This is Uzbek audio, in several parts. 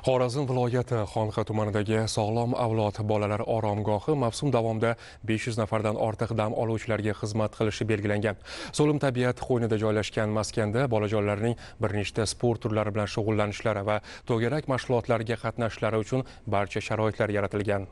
Xorazm viloyati Xonqa tumanidagi Sog'lom avlod bolalar oromgohi mavsum davomida 500 nafardan ortiq dam oluvchilarga xizmat qilishi belgilangan. So'lim tabiat qo'ynida joylashgan maskanda bolajonlarning bir nechta sport turlari bilan shug'ullanishlari va to'garak mashg'ulotlariga qatnashishlari uchun barcha sharoitlar yaratilgan.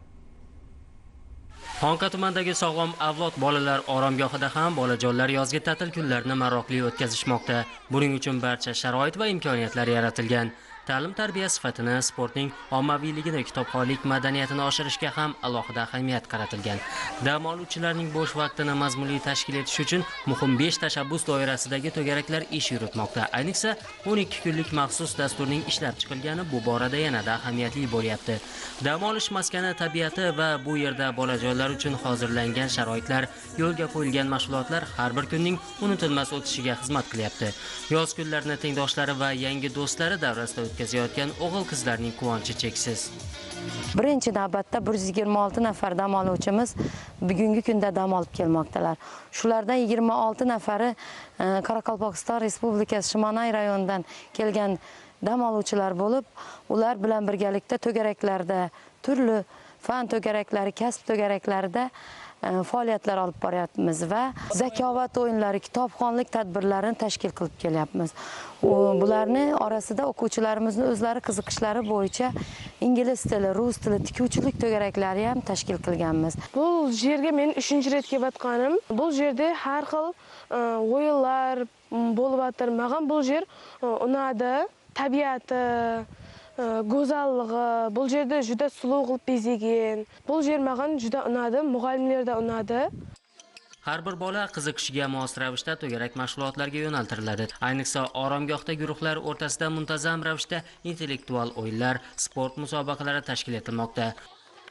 Xonqa tumanidagi Sog'lom avlod bolalar oromgohida ham bolajonlar yozgi ta'til kunlarini maroqli o'tkazishmoqda. Buning uchun barcha sharoit va imkoniyatlar yaratilgan. Ta'lim-tarbiya sifatini, sportning ommaviyligini, kitobxonlik madaniyatini oshirishga ham alohida ahamiyat qaratilgan. Dam oluvchilarning bo'sh vaqtini mazmunli tashkil etish uchun muhim 5 tashabbus doirasidagi to'garaklar ish yuritmoqda. Ayniqsa, 12 kunlik maxsus dasturning ishlab chiqilgani bu borada yanada ahamiyatli bo'lyapti. Dam olish maskani tabiati va bu yerda bolajonlar uchun hozirlangan sharoitlar, yo'lga qo'yilgan mashg'ulotlar har bir kunning unutilmas o'tishiga xizmat qilyapti. Yoz kunlarini tengdoshlari va yangi do'stlari davrasida o'tkazayotgan o'g'il qizlarning quvonchi cheksiz. Birinchi navbatda 126 nafar dam oluvchimiz bugungi kunda dam olib kelmoqdalar. Shulardan 26 nafari Qoraqalpog'iston Respublikasi Shimonay rayonidan kelgan dam oluvchilar bo'lib, ular bilan birgalikda to'garaklarda, turli fan to'garaklari, kasb to'garaklarida faoliyatlar olib boryapmiz va zakovat o'yinlari, kitobxonlik tadbirlarini tashkil qilib kelyapmiz. Bularni orasida o'quvchilarimizni o'zlari qiziqishlari bo'yicha ingliz tili, rus tili, tikuvchilik to'garaklari ham tashkil qilganmiz. Bu yerga men 3-ret kelayotganim. Bu yerda har xil o'yinlar bo'lyapti. Menga bu yer unadi. Tabiati, go'zalligi, bu yerda juda suluv qilib bezagan. Bu yer menga juda unadi, muallimlar da unadi. Har bir bola qiziqishiga mos ravishda to'garak mashg'ulotlarga yo'naltiriladi. Ayniqsa, oromgohda guruhlar o'rtasida muntazam ravishda intellektual o'yinlar, sport musobaqalari tashkil etilmoqda.